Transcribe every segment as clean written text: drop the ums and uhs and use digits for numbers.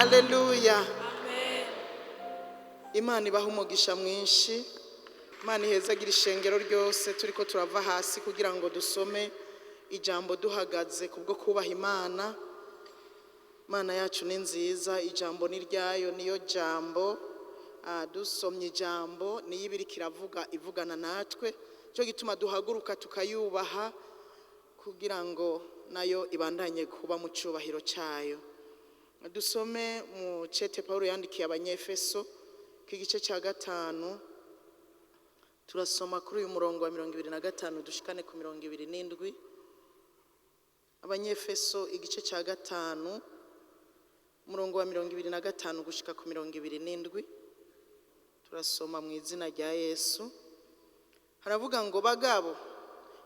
Haleluya. Imana ibaha umugisha mwinshi. Imana ihezagira ishengero ryose. Turiko turava hasi kugira ngo dusome ijambo duhagaze kubwo kubaha Imana. Imana yacu ni nziza, ijambo ni ryayo, niyo jambo. Dusomye ijambo niyo ibiriko iravuga, ivugana natwe. Cyo gituma duhaguruka tukayubaha kugira ngo nayo ibandanye kuba mu cyubahiro cyayo. Dusome mu cete Paulo yandikiye Abanyefeso k'igice cya 5, turasoma kuri uyu murongo wa 25 dushikane ku 27. Abanyefeso igice cya 5 umurongo wa 25 gushika ku 27, turasoma mu izina rya Yesu. Haravuga ngo: bagabo,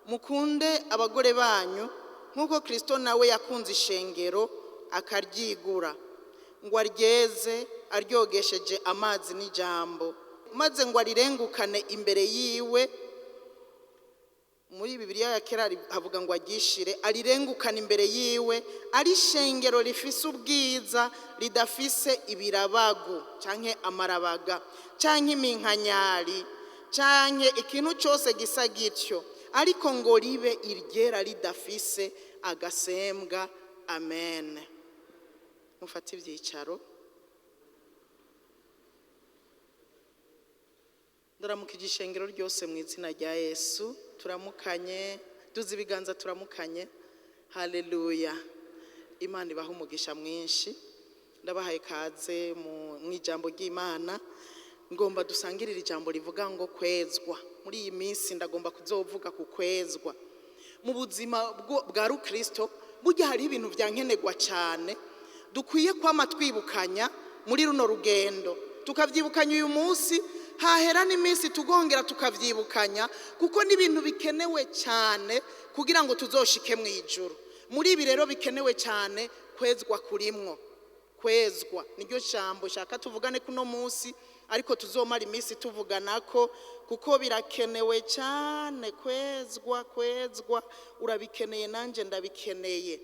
mukunde abagore banyu nk'uko Kristo nawe yakunze ishengero akaryigura, ngo aryeze aryogesheje amazi n'ijambo, maze ngo arirengukane imbere yiwe. Muri Bibiliya ya kera havuga ngo agishire, arirengukane imbere yiwe, ari ishengero rifise ubwiza, ridafise ibirabagu canke amarabaga canke iminkanyari canke ikintu cyose gisa gityo, ariko ngo ribe iryera ridafise agasembwa. Amen. Mufate ibyicaro. Ndaramukije ishengero ryose mu izina rya Yesu. Turamukanye, duze ibiganza turamukanye. Haleluya. Imana ibaha umugisha mwinshi. Ndabahaye kaze mu ijambo ry'Imana. Ngomba dusangirire ijambo rivuga ngo kwezwa. Muri iyi minsi ndagomba kuzovuga ku kwezwa mu buzima bwa Rukristo. Burya hari ibintu byankenerwa cyane dukwiye kwama twibukanya muri runo rugendo, tukavyibukanya uyu munsi, hahera n'iminsi tugongera tukavyibukanya, kuko n'ibintu bikenewe cyane kugira ngo tuzoshike mu ijuru. Muri ibi rero bikenewe cyane kwezwa kurimwo. Kwezwa niryo jambo shaka tuvugane kuno munsi, ariko tuzomara iminsi tuvuganako kuko birakenewe cyane. Kwezwa, kwezwa urabikeneye, nanje ndabikeneye.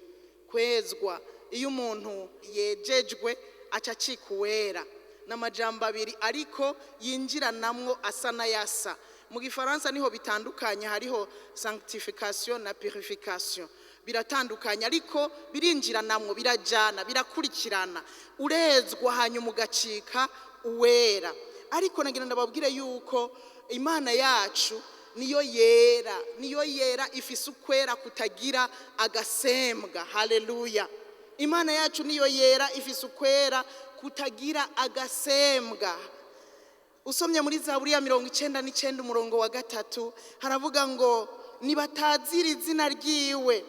Kwezwa, iyo umuntu yejejwe aca acika uwera. N'amajambo abiri ariko yinjiranamwo asa n'ayasa. Mu gifaransa niho bitandukanye, hariho sanctification na purification, biratandukanye ariko birinjiranamwo, birajana, birakurikirana. Urezwa hanyuma ugacika uwera. Ariko nagira ndababwire yuko Imana yacu niyo yera, niyo yera ifise ukwera kutagira agasembwa. Haleluya. Imana yacu niyo yera ifise ukwera kutagira agasembwa. Usomye muri Zaburi ya 99 umurongo wa 3 haravuga ngo nibatazira izina ryiwe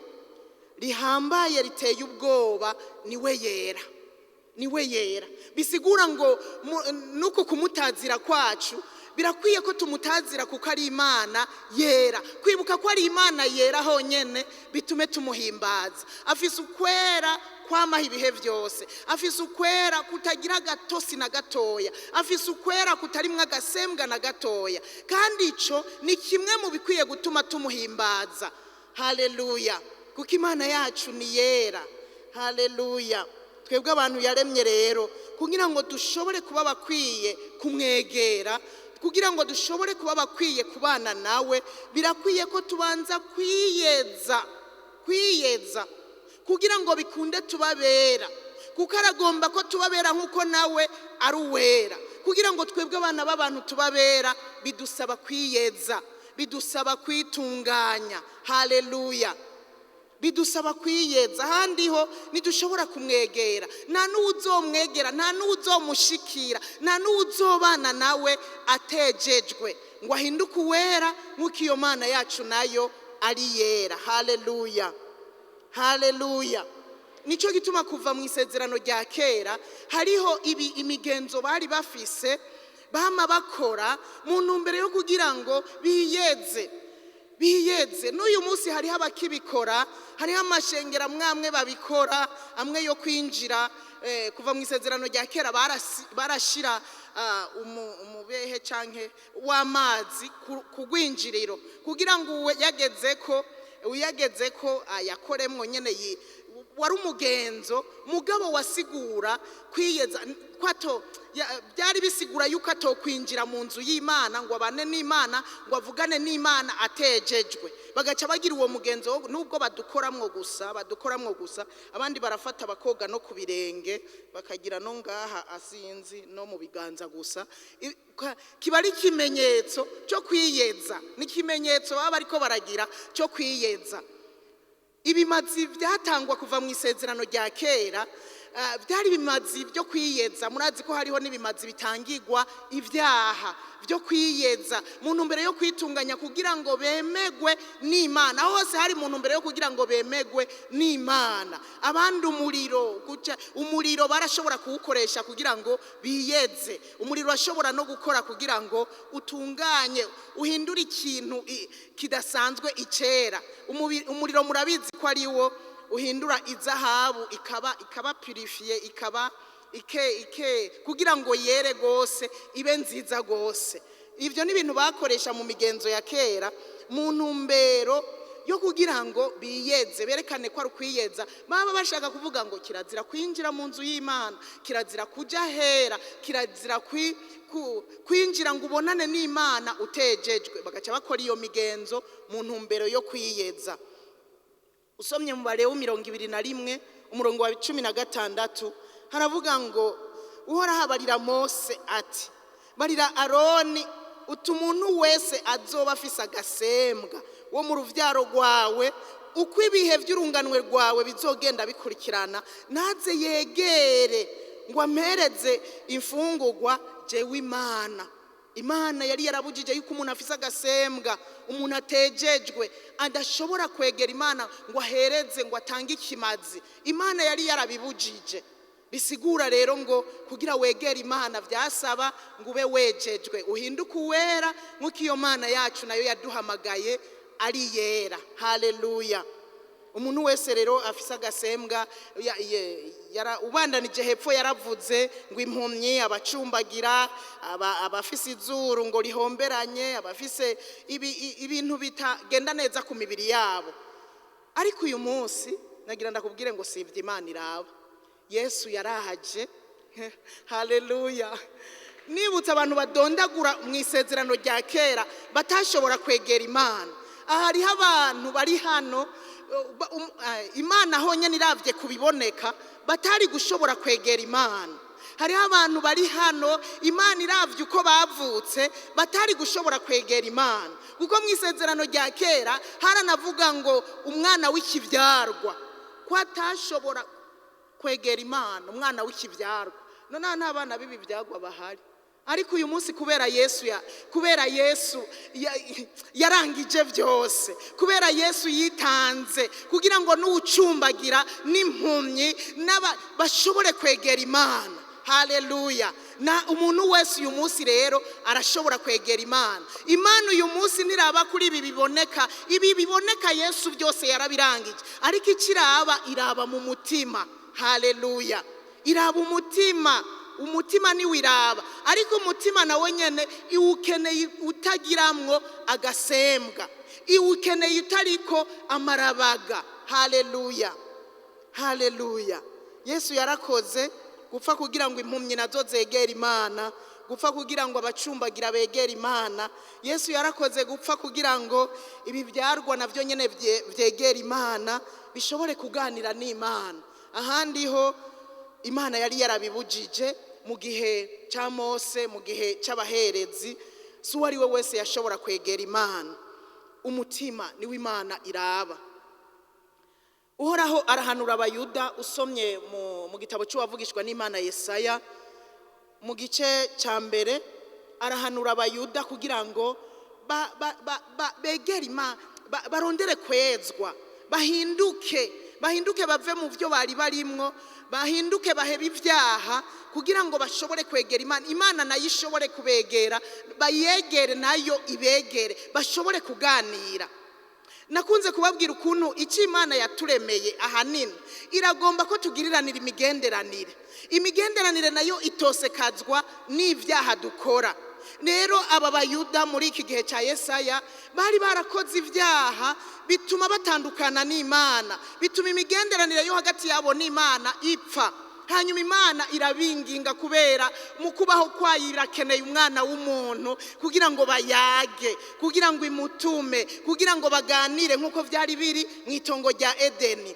rihambaye riteye ubwoba, niwe yera, niwe yera. Bisigura ngo nuko kumutazira kwacu birakwiye ko tumutazira kuko ari Imana yera. Kwibuka ko ari Imana yera honyene bitume tumuhimbaza. Afise ukwera kwamaho ibihe byose, afise ukwera kutagira gatosi na gatoya, afise ukwera kutarimwo agasembwa na gatoya. Kandi ico ni kimwe mu bikwiye gutuma tumuhimbaza. Haleluya. Kuko Imana yacu ni yera. Haleluya. Twebwe abantu yaremye rero kugira ngo dushobore kuba bakwiye kumwegera, kugira ngo dushobore kuba bakwiye kubana nawe, birakwiye ko tubanza kwiyeza, kwiyeza kugira ngo bikunde tubabera, kuko aragomba ko tubabera nkuko nawe ari uwera. Kugira ngo twebwe abana b'abantu tubabera bidusaba kwiyeza, bidusaba kwitunganya. Haleluya. Bidusaba kwiyeza. Ahandi ho ntidushobora kumwegera, nta n'uwuzomwegera, nta n'uwuzomushikira, nta n'uwuzobana nawe atejejwe ngo ahinduke uwera nk'uko iyo Mana yacu nayo ari yera. Haleluya. Haleluya. Nico gituma kuva mu isezerano rya kera hariho ibi imigenzo bari bafise bama bakora mu ntumbero yo kugira ngo biyeze, biyeze. N'uyu munsi hariho abakibikora, hariho amashengero amwe babikora, amwe yo kwinjira. Kuva mu isezerano rya kera barashira umubehe canke w'amazi ku rwinjiriro kugira ngo uyagezeko yakoremwo nyene Wari umugenzo, mugabo wasigura kwiyeza kwato byari bisigura yuko atokwinjira mu nzu y'Imana ngo abane n'Imana, ngo avugane n'Imana atejejwe. Bagaca bagira uwo mugenzo, nubwo badukoramwo gusa, badukoramwo gusa. Abandi barafata bakoga no ku birenge, bakagira no ngaha asinzi no mu biganza gusa. Kiba ari ikimenyetso cyo kwiyeza, ni ikimenyetso baba bariko baragira cyo kwiyeza. Ibimazi byatangwa kuva mu isezerano rya kera, byari ibimazi byo kwiyeza. Murazi ko hariho n'ibimazi bitangirwa ibyaha byo kwiyeza mu ntumbero yo kwitunganya kugira ngo bemegwe n'Imana. Aho hose hari mu ntumbero yo kugira ngo bemegwe n'Imana. Abandi umuriro, guca umuriro barashobora kuwukoresha kugira ngo biyeze. Umuriro urashobora no gukora kugira ngo utunganye, uhindure ikintu kidasanzwe icera. Umuriro murabizi ko ari wo uhindura izahabu ikaba purifiée, ikaba ike ike kugira ngo yere gose, ibe nziza gose. Ivyo ni ibintu bakoresha mu migenzo ya kera mu ntumbero yo kugira ngo biyeze, berekane ko ari ukwiyeza. Baba bashaka kuvuga ngo kirazira kwinjira mu nzu y'Imana, kirazira kuja hera, kirazira kwinjira ngo ubonane n'Imana utejejwe. Bagaca bakora iyo migenzo mu ntumbero yo kwiyeza. Usomye mu Balewi 21, umurongo wa 16, haravuga ngo Uhoraho abarira Mose ati: "Barira Aroni uti umuntu wese azoba afise agasembwa wo mu ruvyaro rwawe, uko ibihe vy'urunganwe rwawe bizogenda bikurikirana, naze yegere ngo ampereze imfungurwa jewe Imana." Imana yari yarabujije yuko umuntu afise agasembwa, umuntu atejejwe, adashobora kwegera Imana ngo ahereze, ngo atange ikimazi. Imana yari yarabibujije. Bisigura rero ngo kugira wegere Imana vyasaba ngo ube wejejwe, uhinduke uwera nk'uko iyo Mana yacu nayo yaduhamagaye ari yera. Haleluya! Umuntu wese rero afise agasembwa ubandanije hepfo yaravuze ngo impumyi, abacumbagira, abafise izuru ngo rihomberanye, abafise ibintu bitagenda neza ku mibiri yabo. Ariko uyu munsi nagira ndakubwire ngo sivye Imana iraba. Yesu yarahaje. Haleluya! Nibutse abantu badondagura mu isezerano rya kera batashobora kwegera Imana. Aha hariho abantu bari hano, Imana honyine iravye kubiboneka batari gushobora kwegera Imana. Hariho abantu bari hano, Imana iravye uko bavutse batari gushobora kwegera Imana, kuko mu isezerano rya kera haranavuga ngo umwana w'ikivyarwa ko atashobora kwegera Imana, umwana w'ikivyarwa. None nta bana b'ibivyarwa bahari. Ariko uyu munsi kubera Yesu kubera Yesu yarangije byose, kubera Yesu yitanze kugira ngo n'uwucumbagira n'impumyi n'aba bashobore kwegera Imana. Haleluya! Na umuntu wese uyu munsi rero arashobora kwegera Imana. Imana uyu munsi ntiraba kuri ibi biboneka, ibi biboneka Yesu byose yarabirangije, ariko ikiraba iraba mu mutima. Haleluya! Iraba umutima, umutima niwo iraba. Ariko umutima nawe nyene iwukeneye utagiramwo agasembwa, iwukeneye utariko amarabaga. Haleluya, haleluya! Yesu yarakoze gupfa kugira ngo impumyi nazo zegere Imana, gupfa kugira ngo abacumbagira begere Imana. Yesu yarakoze gupfa kugira ngo ibi byarwa navyo nyene vyegere Imana, bishobore kuganira n'Imana. Ahandi ho Imana yari yarabibujije mu gihe ca Mose, mu gihe c'abaherezi, si uwo ari we wese yashobora kwegera Imana. Umutima niwo Imana iraba. Uhoraho arahanura Abayuda. Usomye mu gitabo c'uwavugishwa n'Imana Yesaya, mu gice ca mbere, arahanura Abayuda kugira ngo begere Imana, barondere kwezwa, bahinduke, bahinduke bave mu byo bari barimwo, bahinduke bahebe ibyaha kugira ngo bashobore kwegera Imana, Imana nayo ishobore kubegera, bayegere nayo ibegere, bashobore kuganira. Nakunze kubabwira ukuntu icyo Imana yaturemeye ahanini iragomba ko tugiriranira imigenderanire. Imigenderanire nayo itosekazwa n'ibyaha dukora. Rero aba Bayuda muri iki gihe cya Yesaya bari barakoze ibyaha, bituma batandukana n'Imana, bituma imigenderanire yo hagati yabo n'Imana ipfa. Hanyuma Imana irabinginga, kubera mu kubaho kwayo irakeneye umwana w'umuntu kugira ngo bayage, kugira ngo imutume, kugira ngo baganire nk'uko byari biri mu itongo rya Edeni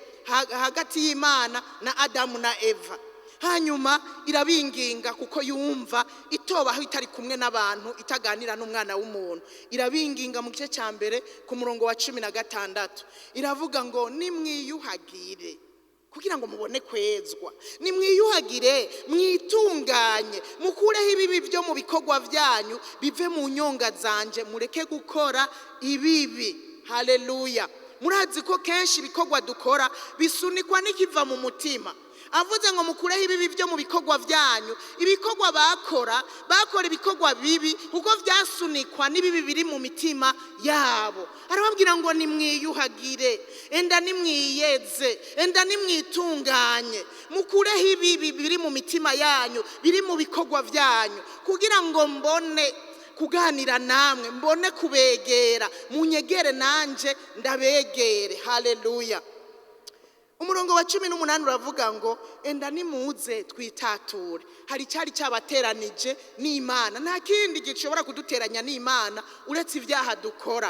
hagati y'Imana na Adamu na Eva. Hanyuma irabinginga kuko yumva itobaho itari kumwe n'abantu, itaganira n'umwana w'umuntu. Irabinginga mu gice cya 1 ku murongo wa 16, iravuga ngo nimwiyuhagire kugira ngo mubone kwezwa, nimwiyuhagire, mwitunganye, mukureho ibibi byo mu bikorwa byanyu, bive mu nyonga zanje, mureke gukora ibibi. Haleluya. Murazi ko kenshi ibikorwa dukora bisunikwa n'ikiva mu mutima. Avuze ngo mukureho ibibi byo mu bikorwa byanyu. Ibikorwa bakora, bakora ibikorwa bibi kuko byasunikwa n'ibibi biri mu mitima yabo. Arababwira ngo nimwiyuhagire, enda nimwiyeze, enda nimwitunganye, mukureho ibibi biri mu mitima yanyu, biri mu bikorwa byanyu, kugira ngo mbone kuganira namwe, mbone kubegera, munyegere nanje ndabegere. Haleluya. Umurongo wa 18 uravuga ngo enda nimuze twitature. Hari cyari cyabateranije n'Imana, nta kindi gishobora kuduteranya n'Imana uretse ibyaha dukora.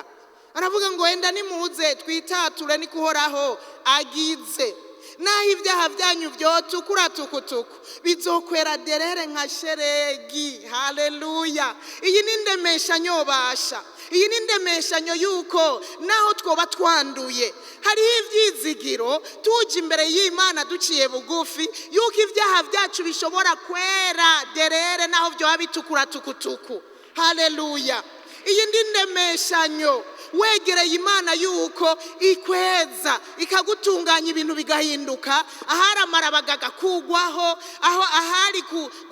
Aravuga ngo enda nimuze twitature, ni kuhoraho agize. Naho ibyaha byanyu byotukura tukutuku, bizokwera derere nka sheregi. Haleluya. Iyi ni indemeshanyo basha, iyi ni indemeshanyo yuko naho twoba twanduye hariho ibyizigiro, tuje imbere y'Imana duciye bugufi, yuko ibyaha byacu bishobora kwera derere naho byoba bitukura tukutuku. Haleluya. Iyi ni indemeshanyo wegereye Imana yuko ikweza, ikagutunganya, ibintu bigahinduka. Ahari amarabaga kugwaho, aho ahari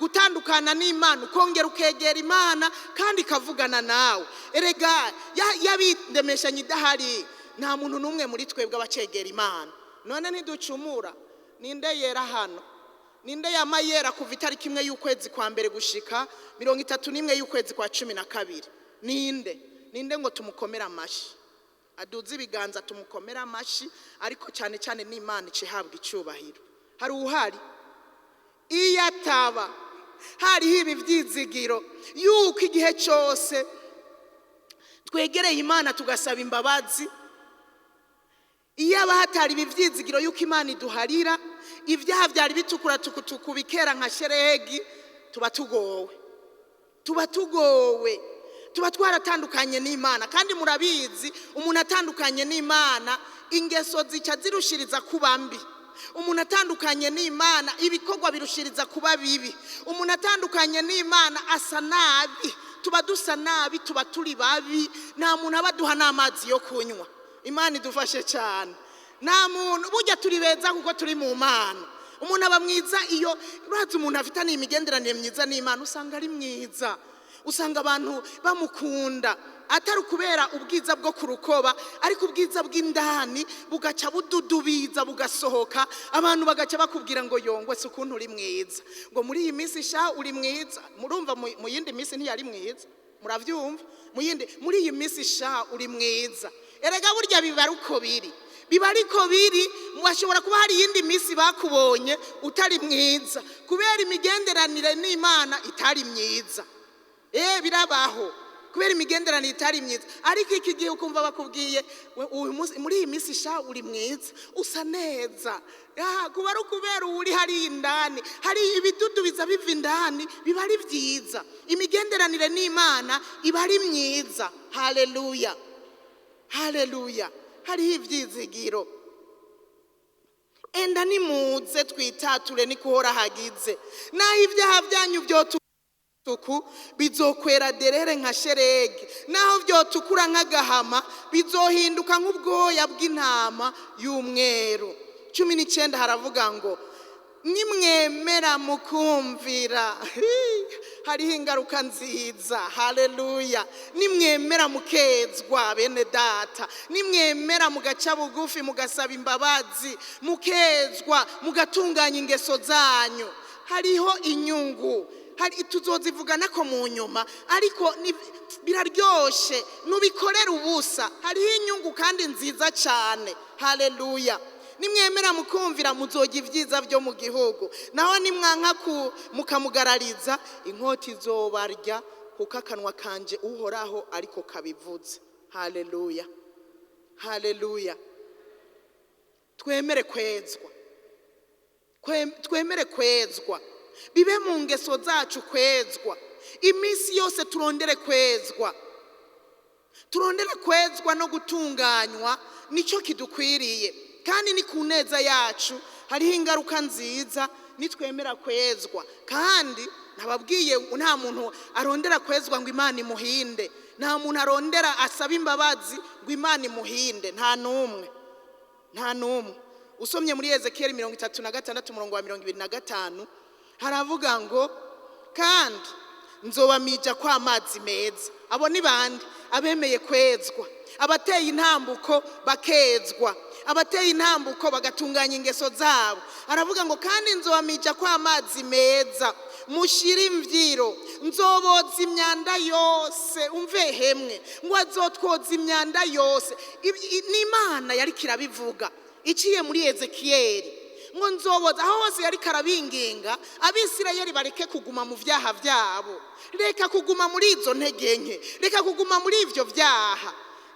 gutandukana n'Imana ukongera ukegera Imana kandi ikavugana nawe. Erega yabindemeshanye idahari, nta muntu n'umwe muri twebwe abacegera Imana. None ntiducumura? Ninde yera hano? Ninde yama yera kuva itariki 1 y'ukwezi kwa 1 gushika 31 y'ukwezi kwa 12? Ninde? Ninde ngo tumukomere amashi? Aduze ibiganza tumukomere amashi, ariko cyane cyane n'Imana icihabwa icyubahiro. Hari uhari? Iyo ataba hariho ibi byizigiro yuko igihe cyose twegereye Imana tugasaba imbabazi, iyo aba hatari ibi byizigiro yuko Imana iduharira, ibyaha byari bitukura tukutuku bikera nka sheregi, tuba tugowe, tuba tugowe, tuba twaratandukanye n'Imana. Kandi murabizi, umuntu atandukanye n'Imana ingeso zica zirushiriza kuba mbi. Umuntu atandukanye n'Imana ibikorwa birushiriza kuba bibi. Umuntu atandukanye n'Imana asa nabi, tuba dusa nabi, tuba turi babi. Nta muntu aba aduha n'amazi yo kunywa. Imana idufashe cyane. Nta muntu, burya turi beza kuko turi mu Mana. Umuntu aba mwiza iyo urazi umuntu afitanye imigenderanire myiza n'Imana, usanga ari mwiza, usanga abantu bamukunda, atari ukubera ubwiza bwo ku rukoba, ariko ubwiza bw'indani bugaca bududubiza bugasohoka, abantu bagaca bakubwira ngo yongwe si ukuntu uri mwiza, ngo muri iyi minsi sha uri mwiza. Murumva mu yindi minsi ntiyari mwiza, muravyumva? Muri iyi minsi sha uri mwiza. Erega burya biba ari uko biri, biba ariko biri. Washobora kuba hari iyindi minsi bakubonye utari mwiza kubera imigenderanire n'Imana itari myiza. Birabaho kubera imigenderanire itari myiza, ariko iki gihe ukumva bakubwiye uyu munsi, muri iyi minsi sha uri mwiza, usa neza. Kuba ari ukubera uri hari indani, hari ibidudubiza biva indani, biba ari byiza. Imigenderanire n'Imana iba ari myiza. Haleluya, haleluya. Hariho ibyizigiro. Enda nimuze twitature, ni kuhora hagize. Naho ibyaha byanyu byotuku bizokwera derere nka sheregi, naho byotukura nk'agahama bizohinduka nk'ubwoya bw'intama y'umweru. 19 haravuga ngo nimwemera mukumvira. Hariho ingaruka nziza. Haleluya. Nimwemera mukezwa bene data, nimwemera mugaca bugufi mugasaba imbabazi, mukezwa mugatunganya ingeso zanyu, hariho inyungu. Hari tuzozivugana ko mu nyuma, ariko biraryoshe, nubikorera ubusa, hariho inyungu kandi nziza cyane. Haleluya. Nimwemera mukumvira, muzojya ibyiza byo mu gihugu, naho nimwanka mukamugarariza, inkota izobarya, kuko akanwa kanje Uhoraho ariko kabivuze. Haleluya, haleluya. Twemere kwezwa. Twemere kwezwa, bibe mu ngeso zacu kwezwa iminsi yose. Turondere kwezwa, turondere kwezwa no gutunganywa, nicyo kidukwiriye kandi ni ku neza yacu. Hariho ingaruka nziza nitwemera kwezwa. Kandi nababwiye, nta muntu arondera kwezwa ngo Imana imuhinde. Nta muntu arondera asaba imbabazi ngo Imana imuhinde. Nta n'umwe, nta n'umwe. Usomye muri Ezekiyeli 36, umurongo wa 25, haravuga ngo: "Kandi nzobamija kw'amazi meza." Abo ni bande? Abemeye kwezwa, abateye intambuko bakezwa, abateye intambuko bagatunganya ingeso zabo. Aravuga ngo: "Kandi nzobamija kw'amazi meza, mushire imvyiro, nzoboza imyanda yose." Umve hemwe, ngo azotwoza imyanda yose. Ni Imana yariko irabivuga iciye muri Ezekiyeli, ngo nzoboza. Aho hose yariko arabinginga Abisirayeli bareke kuguma mu vyaha vyabo. Reka kuguma muri izo ntege nke, reka kuguma muri ivyo vyaha,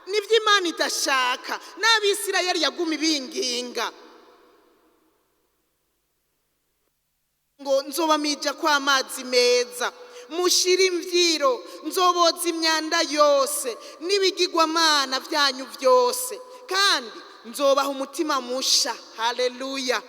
nivyo Imana idashaka. N'Abisirayeli yaguma ibinginga ngo: "Nzobamija kw'amazi meza, mushire imvyiro, nzoboza imyanda yose n'ibigirwamana vyanyu vyose, kandi nzobaha umutima musha." Haleluya.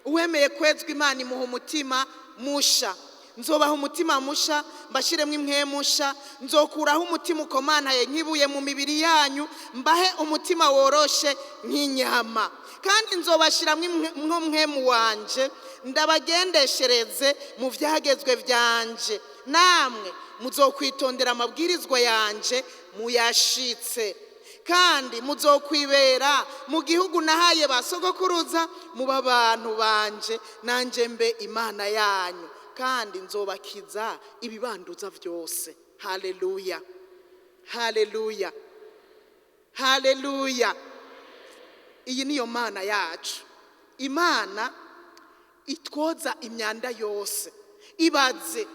Uwemeye kwezwa, Imana imuha umutima musha. "Nzobaha umutima musha, mbashiremo impwemu nsha. Nzokuraho umutima ukomantaye nk'ibuye mu mibiri yanyu, mbahe umutima woroshe nk'inyama. Kandi nzobashiramwo mpwemu wanje, ndabagendeshereze mu vyagezwe vyanje, namwe muzokwitondera amabwirizwa yanje muyashitse. Kandi muzokwibera mu gihugu nahaye ba sogokuruza, muba abantu banje, nanje mbe Imana yanyu. Kandi nzobakiza ibibanduza vyose." Haleluya, haleluya, haleluya. Iyi niyo Mana yacu, Imana itwoza imyanda yose. Ibaze,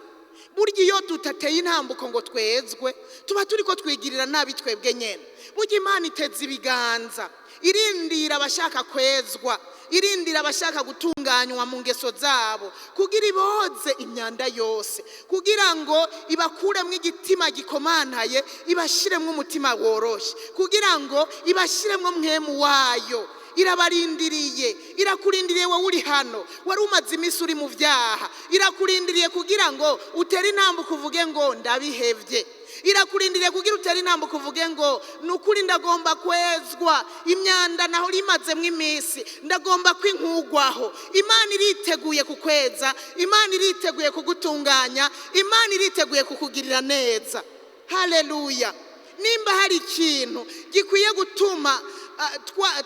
burya iyo tutateye intambuko ngo twezwe, tuba turi ko twigirira nabi twebwe nyene. Burya Imana iteze ibiganza, irindira abashaka kwezwa, irindira abashaka gutunganywa mu ngeso zabo, kugira iboze imyanda yose, kugira ngo ibakuremwo igitima gikomantaye, ibashiremwo umutima woroshe, kugira ngo ibashiremwo mpwemu wayo. Irabarindiriye, irakurindiriye wowe uri hano, wari umaze iminsi uri mu vyaha. Irakurindiriye kugira ngo utere intambuko uvuge ngo: "Ndabihevye." Irakurindiriye kugira utere intambuko uvuge ngo: "Ni ukuri ndagomba kwezwa, imyanda naho rimazemwo iminsi ndagomba kwinkugwaho." Imana iriteguye kukweza, Imana iriteguye kugutunganya, Imana iriteguye kukugirira neza. Haleluya. Nimba hari ikintu gikwiye gutuma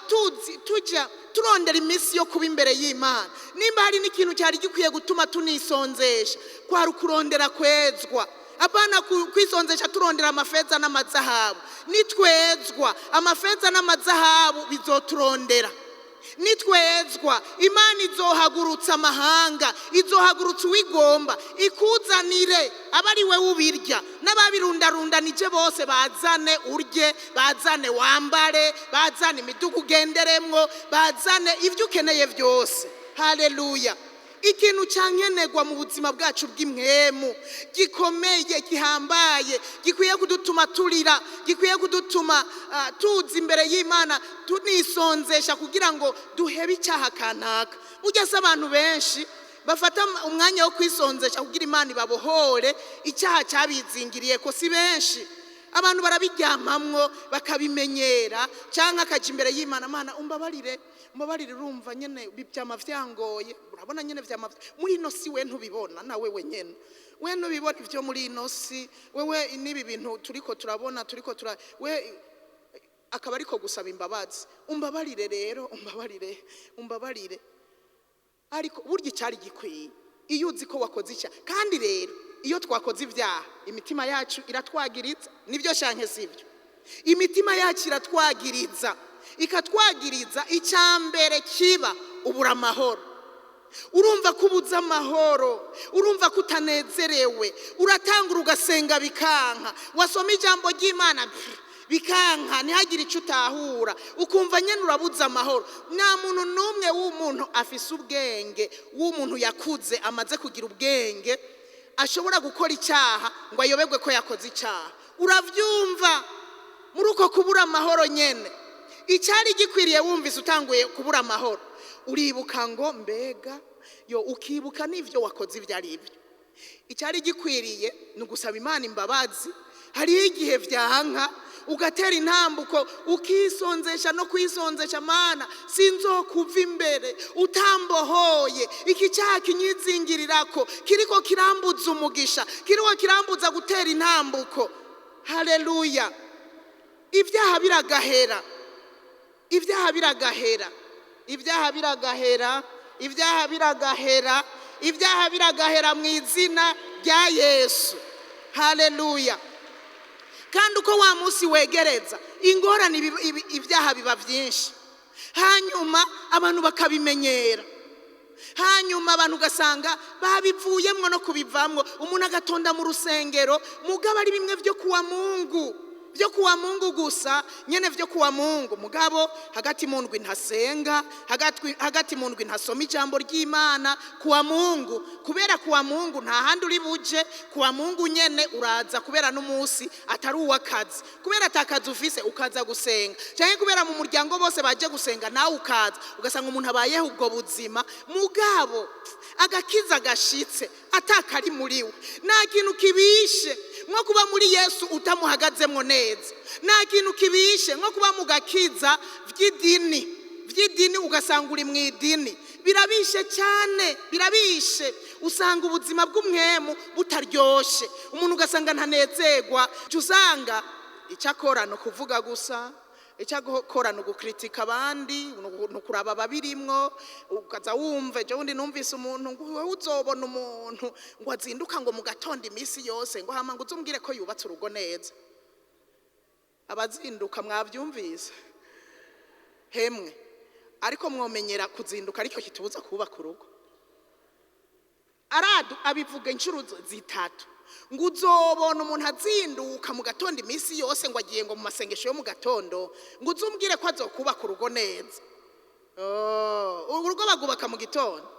tuzi tujya turondera iminsi yo kuba imbere y'Imana, nimba hari n'ikintu cyari gikwiye gutuma tunisonzesha, kwari ukurondera kwezwa, apana kwisonzesha turondera amafeza n'amazahabu. Nitwezwa, amafeza n'amazahabu bizoturondera. Nitwezwa, Imana izohagurutsa amahanga, izohagurutsa uwigomba, ikuzanire, aba ari we ubirya n'ababirundarundanije bose, bazane urye, bazane wambare, bazane imiduga ugenderemwo, bazane ibyo ukeneye byose. Haleluya. Ikintu cyankenerwa mu buzima bwacu bw'impwemu gikomeye, gihambaye, gikwiye kudutuma turira, gikwiye kudutuma tuza imbere y'Imana tunisonzesha kugira ngo duhebe icyaha kanaka. Burya se abantu benshi bafata umwanya wo kwisonzesha kugira Imana ibabohore icyaha cyabizingiriye ko si benshi. Abantu barabiryamamwo bakabimenyera, cyangwa akajya imbere y'Imana: "Mana, umbabarire, umbabarire, urumva nyene byama vyangoye, urabona nyene vyama muri ino si." We ntubibona, nawe wenyene we ntubibona ivyo muri ino si. Wewe n'ibi bintu turiko turabona, turiko tura we akaba ariko gusaba imbabazi: "Umbabarire rero, umbabarire, umbabarire." Ariko burya icyari gikwiye Iyo uzi ko wakoze icyaha, kandi rero iyo twakoze ibyaha imitima yacu iratwagiriza. Nibyo shanke sibyo? Imitima yacu iratwagiriza, ikatwagiriza. Icya mbere kiba, ubura amahoro. Urumva ko ubuze amahoro, urumva ko utanezerewe, uratangura ugasenga bikanka, wasoma ijambo ry'Imana, pff, bikanka, ntihagire icyo utahura, ukumva nyine urabuze amahoro. Nta muntu n'umwe w'umuntu afise ubwenge, w'umuntu yakuze amaze kugira ubwenge, ashobora gukora icyaha ngo ayoberwe ko yakoze icyaha. Urabyumva muri uko kubura amahoro nyine. Icyari gikwiriye, wumvise utanguye kubura amahoro, uribuka ngo mbega yo, ukibuka n'ibyo wakoze ibyo ari byo. Icyari gikwiriye ni ugusaba Imana imbabazi. Hariho igihe byanka, ugatera intambuko, ukisonzesha no kwisonzesha: "Mana, sinzokuva imbere utambohoye iki cyaha kinyizingirirako, kiriko kirambuza umugisha, kiriko kirambuza gutera intambuko." Haleluya! Ibyaha biragahera, ibyaha biragahera, ibyaha biragahera, ibyaha biragahera, ibyaha biragahera mu izina rya Yesu. Haleluya! Kandi uko wa munsi wegereza ingorane, ibyaha biba byinshi, hanyuma abantu bakabimenyera, hanyuma abantu ugasanga babivuyemwo no kubivamwo. Umuntu agatonda mu rusengero, mugabo ari bimwe byo kuwa Mungu, byo kuwa Mungu gusa nyene, byo kuwa Mungu, mugabo hagati mu ndwi ntasenga, hagati mu ndwi ntasoma ijambo ry'Imana. Kuwa Mungu, kubera kuwa Mungu nta handi uri buje, kuwa Mungu nyene uraza, kubera n'umunsi atari uw'akazi, kubera atakazi ufise ukaza gusenga, canke kubera mu muryango bose baje gusenga nawe ukaza. Ugasanga umuntu abayeho ubwo buzima, mugabo agakiza gashitse atakari muri we. Nta kintu kibishe nko kuba muri Yesu utamuhagazemwo neza. Nta kintu kibishe nko kuba mu gakiza vy'idini, vy'idini, ugasanga uri mu idini. Birabishe cyane, birabishe. Usanga ubuzima bw'umwemu butaryoshe, umuntu ugasanga ntanezerwa. Jya usanga icyo akora ni ukuvuga gusa, icyo akora ni ugukritika abandi, ni ukuraba ababirimwo. Ukaza wumva, ejo bundi numvise umuntu ngo wowe uzobona umuntu ngo azinduka ngo mu gatondo iminsi yose, ngo hama ngo uzumbwire ko yubatse urugo neza. Abazinduka mwabyumvise hemwe? Ariko mwomenyera kuzinduka aricyo kitubuza kubaka urugo. Aradu abivuga inshuro zitatu, ngo uzobona umuntu azinduka mu gatondo iminsi yose, ngo agiye ngo mu masengesho yo mu gatondo, ngo uzumbwire ko azokubaka urugo neza. Oh, urugo bagubaka mu gitondo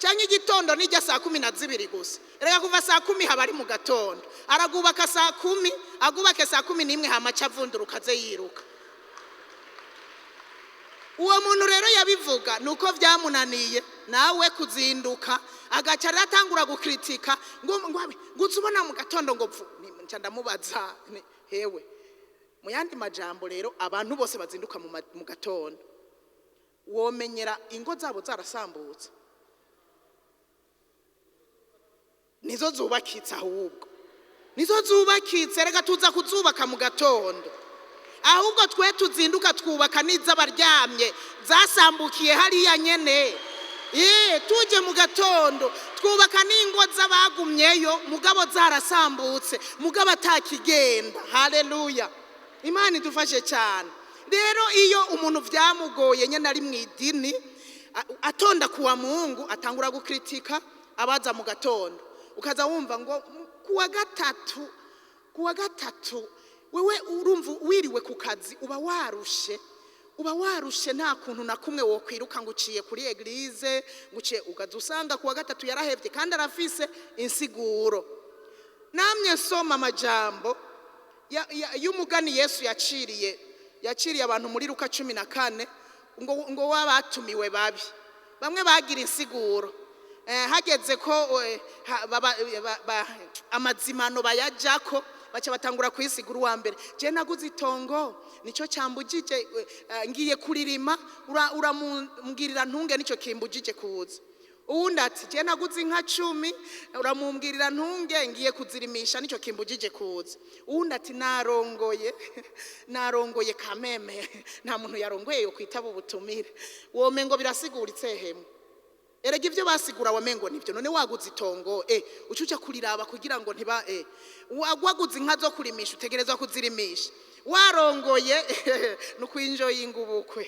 cyangwa igitondo nijya saa 12 gusa? Reka, kuva saa 10 haba ari mu gatondo. Aragubaka saa 10, agubake saa 11, hama aca avunduruka aze yiruka. Uwo muntu rero yabivuga ni uko byamunaniye nawe kuzinduka, agaca aratangura gukritika ngo uze ubona mu gatondo ngo pfu. Nca ndamubaza hewe, mu yandi majambo rero, abantu bose bazinduka mu gatondo womenyera ingo zabo zarasambutse? Nizo zubakitse, ahubwo nizo zubakitse. Reka tuza kuzubaka mu gatondo, ahubwo twe tuzinduka twubaka n'iz'abaryamye zasambukiye hariya nyene. Tuje mu gatondo twubaka n'ingo z'abagumyeyo mugabo zarasambutse, mugabo atakigenda. Haleluya! Imana idufashe cyane. Rero iyo umuntu byamugoye nyene ari mu idini, atonda kuwa Mungu, atangura gukritika abaza mu gatondo. Ukaza wumva ngo kuwa gatatu, kuwa gatatu wewe urumva wiriwe ku kazi, uba warushe, uba warushe, nta kuntu na kumwe wokwiruka ngo uciye kuri église, ngo uciye. Ukaza usanga kuwa gatatu yarahevye kandi arafise insiguro. Namye nsoma amajambo y'umugani Yesu yaciriye abantu muri Luka 14, ngo wabatumiwe babi. Bamwe bagira insiguro. Hageze ko amazimano bayajako, baca batangura kwisigura. Uwa mbere: "Je naguze itongo, nico cyambujije, ngiye kuririma, uramumbwirira ntunge, nico kimbujije kuza." Uwundi ati: "Je naguze inka 10, uramumbwirira ntunge, ngiye kuzirimisha, nico kimbujije kuza." Uwundi ati: "Narongoye, narongoye." Kameme nta muntu yarongoye yo kwitaba ubutumire. Womengo birasiguritse hemwe. Erega ibyo basigura wamengo nibyo. None waguze itongo, uca uja kuriraba kugira ngo ntiba waguze inka zo kurimisha, utegerezwa kuzirimisha. Warongoye, ni ukwinjoyinga ubukwe,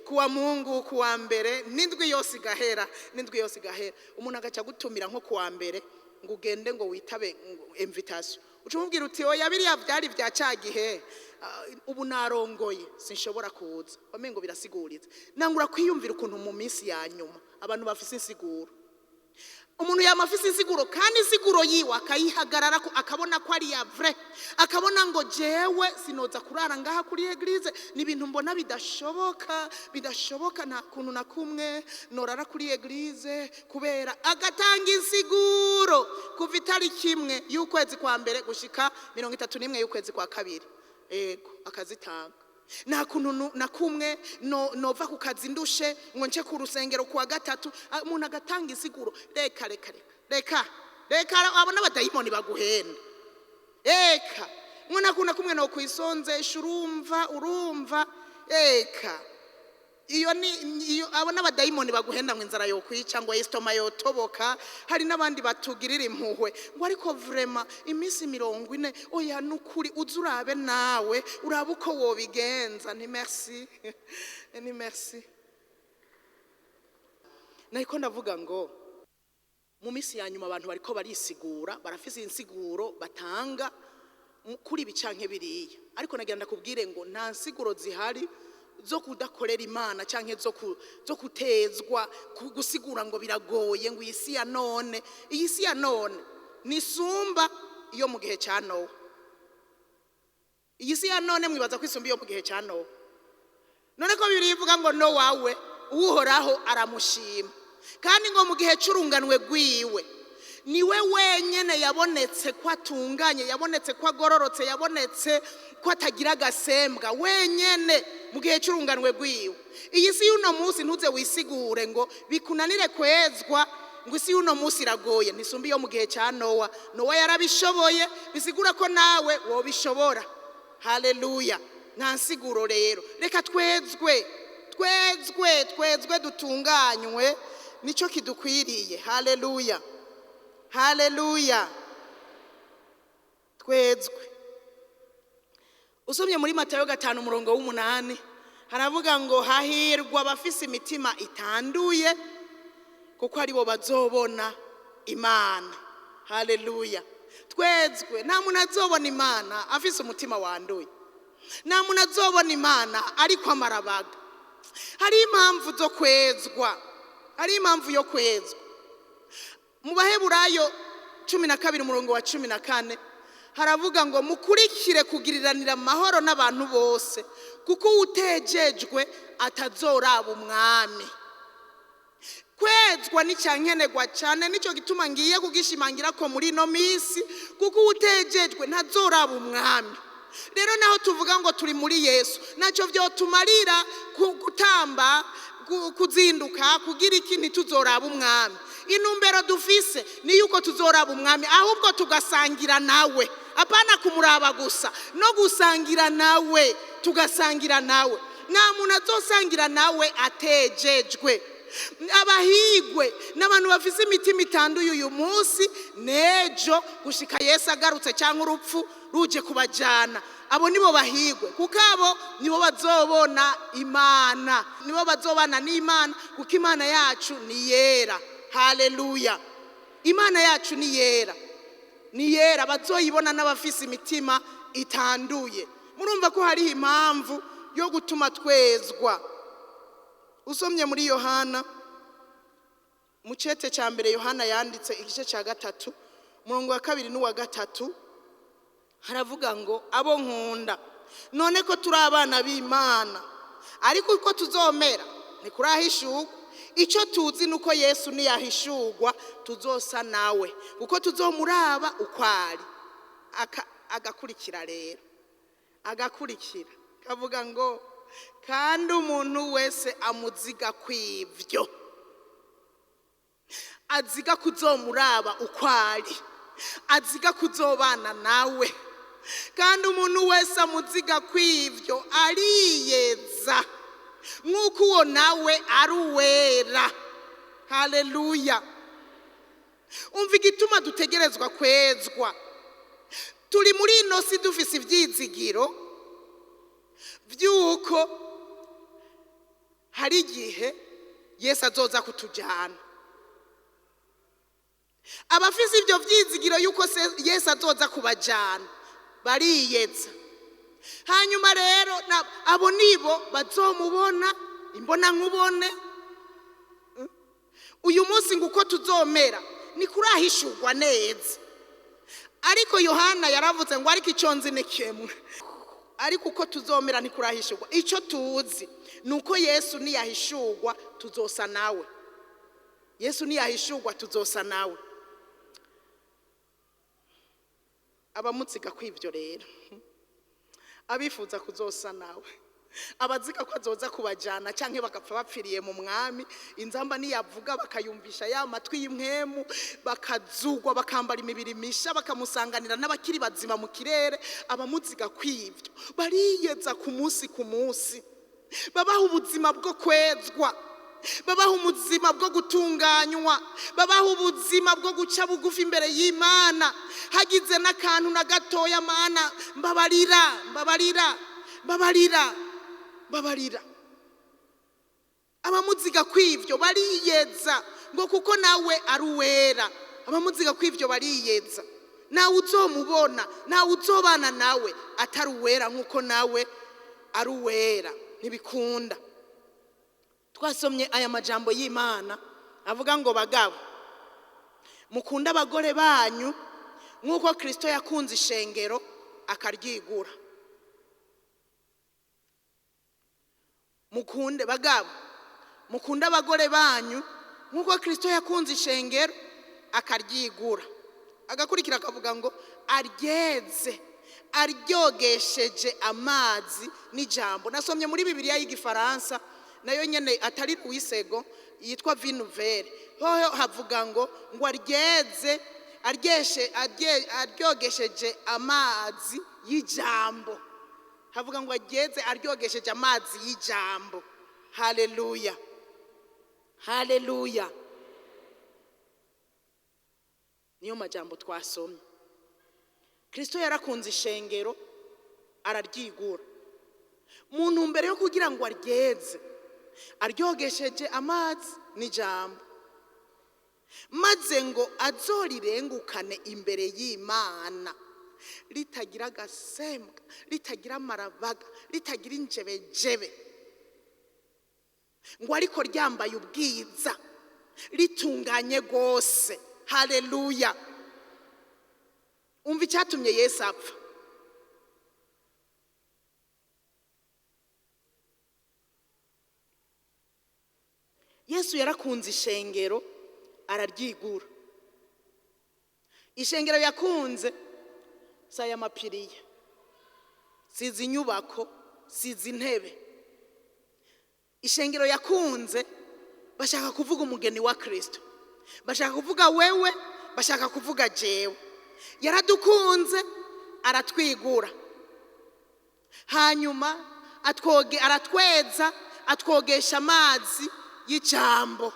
kuwa Mungu, kuwa mbere, n'indwi yose igahera, n'indwi yose igahera. Umuntu agaca agutumira nko kuwa mbere ngo ugende ngo witabe ngo invitation, uca umubwira uti: "Oya, biriya byari bya ca gihe, ubu narongoye, sinshobora kuza." Wamengo birasiguritse. Nangura kwiyumvira ukuntu mu minsi ya nyuma abantu bafise insiguro. Umuntu yama afise insiguro, kandi insiguro yiwe akayihagarara, akabona ko ari ya vrai, akabona ngo: "Jewe sinoza kurara ngaha kuri église, ni ibintu mbona bidashoboka, bidashoboka, nta kuntu na kumwe norara kuri église." Kubera agatanga insiguro kuva itariki 1 y'ukwezi kwa mbere gushika 31 y'ukwezi kwa kabiri. Ego, akazitanga: "Nta kuntu na kumwe nova ku kazi ndushe ngo nce ku rusengero kuwa gatatu." Umuntu agatanga insiguro. Reka, reka, reka, reka, reka, abo n'abadayimoni baguhenda. Eka mwe nta kuntu na kumwe no kwisonzesha, urumva, urumva. Eka, iyo ni iyo, abo n'abadayimoni baguhenda ngo inzara yokwica, ngo estomac yotoboka. Hari n'abandi batugirira impuhwe ngo: "Ariko vraiment iminsi 40, oya, nukuri uze urabe nawe, urabe uko wobigenza." Ni merci, ni merci. Nariko ndavuga ngo mu minsi ya nyuma abantu bariko barisigura, barafise insiguro batanga kuri ibi canke biriya. Ariko nagira ndakubwire ngo nta nsiguro zihari zo kudakorera Imana canke zo kutezwa, gusigura ngo biragoye, ngo iyi si ya none. Iyi si ya none nisumba iyo mu gihe ca Nowa. Iyi si ya none mwibaza ko isumba iyo mu gihe ca Nowa? None ko Bibiliya ivuga ngo Nowa we Uhoraho aramushima, kandi ngo mu gihe c'urunganwe rwiwe niwe wenyene yabonetse ko atunganye, yabonetse ko agororotse, yabonetse ko atagira agasembwa, wenyene mu gihe c'urunganwe rwiwe. Iyi si y'uno munsi, ntuze wisigure ngo bikunanire kwezwa, ngo isi y'uno munsi iragoye. Ntisumba iyo mu gihe cya Nowa. Nowa yarabishoboye, bisigura ko nawe wobishobora. Haleluya! Nta nsiguro rero. Reka twezwe, twezwe, twezwe, dutunganywe, nicyo kidukwiriye. Haleluya, haleluya! Twezwe. Usomye muri Matayo 5 umurongo w'8, haravuga ngo: "Hahirwa abafise imitima itanduye, kuko aribo bazobona Imana." Haleluya! Twezwe. Nta muntu azobona Imana afise umutima wanduye, nta muntu azobona Imana ariko amarabaga. Hari impamvu zo kwezwa, hari impamvu yo kwezwa. Mu Baheburayo 12 umurongo wa 14 haravuga ngo: "Mukurikire kugiriranira amahoro n'abantu bose, kuko uwutejejwe atazoraba Umwami." Kwezwa ni cyankenerwa cyane, nicyo gituma ngiye kugishimangira ko muri ino minsi, kuko uwutejejwe ntazoraba Umwami. Rero naho tuvuga ngo turi muri Yesu, ntacyo byotumarira gutamba, kuzinduka, kugira iki, ntituzoraba Umwami. Intumbero dufise ni yuko tuzoraba Umwami, ahubwo tugasangira nawe, apana kumuraba gusa, no gusangira nawe, tugasangira nawe. Nta muntu azosangira nawe atejejwe. Abahigwe n'abantu bafise imitima itanduye uyu munsi n'ejo, gushika Yesu agarutse cyangwa urupfu ruje kubajyana. Abo nibo bahigwe, kuko abo nibo bazobona Imana, nibo bazobana n'Imana, kuko Imana yacu ni yera. Haleluya! Imana yacu ni yera, ni yera. Bazoyibona n'abafise imitima itanduye. Murumva ko hariho impamvu yo gutuma twezwa. Usomye muri Yohana, mu cete cya mbere Yohana yanditse, igice cya 3, umurongo wa 2 n'uwa 3, haravuga ngo: "Abo nkunda, none ko turi abana b'Imana, ariko uko tuzomera ntikurahishurwa. Icyo tuzi ni uko Yesu niyahishurwa tuzosa nawe, kuko tuzomuraba uko ari." Agakurikira rero, agakurikira kavuga ngo: "Kandi umuntu wese amuziga kw'ibyo, aziga kuzomuraba uko ari, aziga kuzobana nawe. Kandi umuntu wese amuziga kw'ibyo ariyeza nk'uko uwo nawe ari uwera." Haleluya. Umva igituma dutegerezwa kwezwa. Turi muri ino si dufise ivyizigiro vy'uko hari igihe Yesu azoza kutujyana. Abafise ibyo vyizigiro yuko Yesu azoza kubajyana bariyeza. Hanyuma rero abo nibo bazomubona imbona nkubone. Uyu munsi ngo uko tuzomera ni kurahishurwa neza. Ariko Yohana yaravuze ngo ariko icyo nzi ni kimwe, ariko uko tuzomera ni kurahishurwa. Icyo tuzi ni uko Yesu niyahishurwa tuzosa nawe. Yesu niyahishurwa tuzosa nawe. Abamutsiga kw'ibyo rero, abifuza kuzosa nawe, abazika ko azoza kubajyana cyangwa bagapfa bapfiriye mu mwami, inzamba niyavuga bakayumvisha ya matwi y'imwemu, bakazugwa bakambara imibiri misha, bakamusanganira n'abakiri bazima mu kirere. Abamuziga kw'ibyo bariyeza ku munsi ku munsi, babaha ubuzima bwo kwezwa, babaha ubuzima bwo gutunganywa, babaha ubuzima bwo guca bugufi imbere y'Imana. Hagize n'akantu na gatoya, Mana mbabarira, mbabarira, mbabarira, mbabarira. Abamuziga kw'ibyo bariyeza ngo kuko nawe ari uwera. Abamuziga kw'ibyo bariyeza. Nawe uzomubona, nawe uzobana nawe atari uwera nk'uko nawe ari uwera. Ntibikunda. Twasomye aya majambo y'Imana avuga ngo bagabo mukunde abagore banyu nk'uko Kristo yakunze ishengero akaryigura. Mukunde bagabo, mukunde abagore banyu nk'uko Kristo yakunze ishengero akaryigura. Agakurikira akavuga ngo aryeze, aryogesheje amazi n'ijambo. Nasomye muri Bibiliya y'igifaransa nayo nyene atari Louis-Segond, yitwa Vie Nouvelle. Hoho havuga ngo aryeze, aryeshe, aryogesheje amazi y'ijambo. Havuga ngo aryeze, aryogesheje amazi y'ijambo. Haleluya, haleluya. Niyo majambo twasomye. Kristo yarakunze ishengero araryigura. Mu ntumbero yo kugira ngo aryeze, aryogesheje amazi n'ijambo, maze ngo azorirengukane imbere y'Imana ritagira agasembwa, ritagira amarabaga, ritagira injebejebe, ngo ariko ryambaye ubwiza, ritunganye rwose. Haleluya. Umva icyatumye Yesu apfa. Yesu yarakunze ishengero araryigura. Ishengero yakunze si aya mapiriya, si izi nyubako, si izi ntebe. Ishengero yakunze, bashaka kuvuga umugeni wa Kristo, bashaka kuvuga wewe, bashaka kuvuga jewe. Yaradukunze aratwigura, hanyuma aratweza, atwogesha amazi y'ijambo